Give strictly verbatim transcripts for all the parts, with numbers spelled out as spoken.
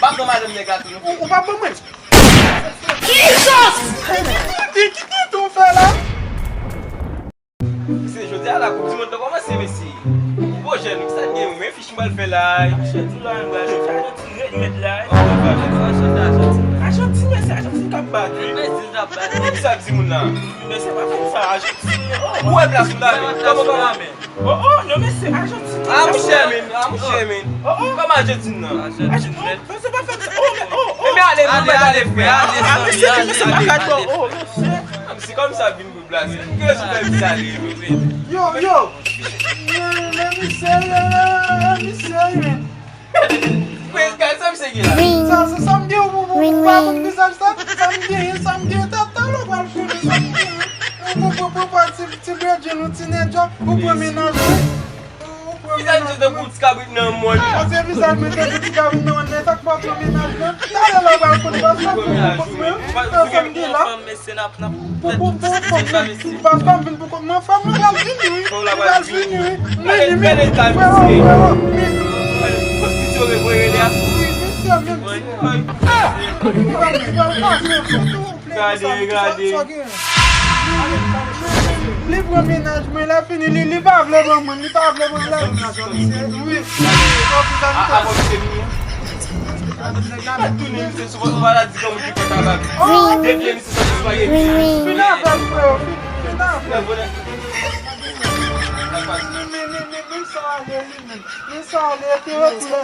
Ap pran madanm nèg la tou, non. Ou, ou pa ban mwen. Jesus! Ki, ki, ki, ki tou fè la? Se jodi a la, koup di mond lan kòmanse, mesye. Bon, jèn, ki sa n gen, men fich m pral fè la. Achèt tou la, men, bra, jodi a, Ajantin rèd mèt la. Ajantin, Ajantin. Ajantin, mesye, Ajantin k ap bat, wi. Men zil k ap bat. Ki sa ap di moun la? Men se pa fè sa, Ajantin. Ou wè plas ou la, men. Kòman, kòman, men? Oh, oh, non, men se Ajantin. Ah, mouche, men. Ah, mouche, men. Oh, oh. Kòman Ajantin nan? Ajantin nèt. Men se pa fè sa. Oh, men, oh, oh. Ebyen, ale, ale, ale, frè. Ale, ale, ale, ale. Ah, mesye, mesye, pa gad, oh, mesye. Ah, men se kòm sa vin pou blaze. Ki rezon fè misye ale, men? Yo, yo. Men, men, misye, men, men, misye, men. Men, gade sa misye gen la. Sa, sa, sa m gen, ou, ou, ou pa konn vizaj sa? Sa m gen, sa m gen, ta, talè w pral konnen sa m gen. Ou, ou, ou, ou, ou, ti, ti bredjil, ou, ti nèdjòk, ou pran mennaj mwen. Ou, ou pran mennaj mwen. Vizaj misye tankou ti kabrit nan mòn. Paske vizaj mwen tankou ti kabrit nan mòn, men sa k pa pran mennaj mwen. Talè w pral konnen, paske ou pran mennaj mwen. Sa, sa m gen la. Pou, pou, pou, pou, pou, paske m vin pou kont mwen, fanm nan pral vini, wi. Li pral vini, wi. Men li, men, frero, frero, men. Wi, mesye, men. Gade, gade. Li pran mennaj mwen, lè fini, li, li pa vle ban mwen, li pa vle ban mwen. Wi. A, a, bon, misye vini. Mwen tounen misye sou maladi kòm ki fè tabak. Depi misye sòti sou pake misye. Fin avè l, frè, fin, fin avè l. Men, men, men, men, men, men sa ale, wi, men. Men sa ale, te retire.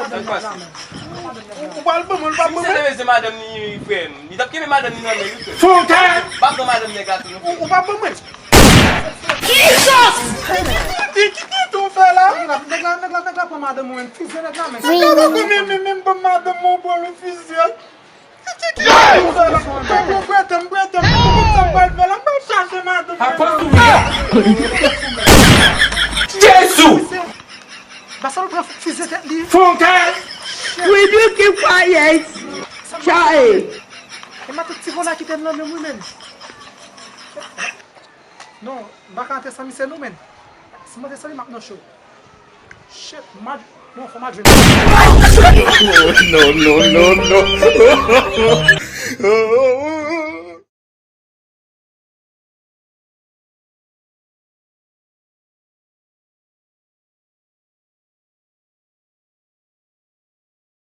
Ou, ou pral ban mwen, ou pral ban mwen. Si se te bezwen madanm li, frè m, li t ap kenbe madanm li nan men li, frè m. Fontan! M ap pran madanm nèg la tou, non. Ou, ou pral ban mwen. Jesus! Ki, ki, ki tou fè la? Nèg la, nèg la, nèg la, nèg la pran madanm mwen, fize nèg la, men. Nèg la poko menm, menm, menm ban madanm mwen, bon, li fize l. Ki, ki, ki tou fè la? Mwen, mwen, prete m, prete m, mwen, mwen, sa m pral fè la, m pral chache madanm mwen. Jezi! Ba sa l pran fize tèt li. Fontan! Wi, di ki fwaye. Chaye. E matant ti vòlè kite l nan men m, wi, menm. Non, m pa ka antre san misye non, men. Si m antre san li, m ap nan cho. Shit, m a, non, fò m al jwenn. No, no, no, no.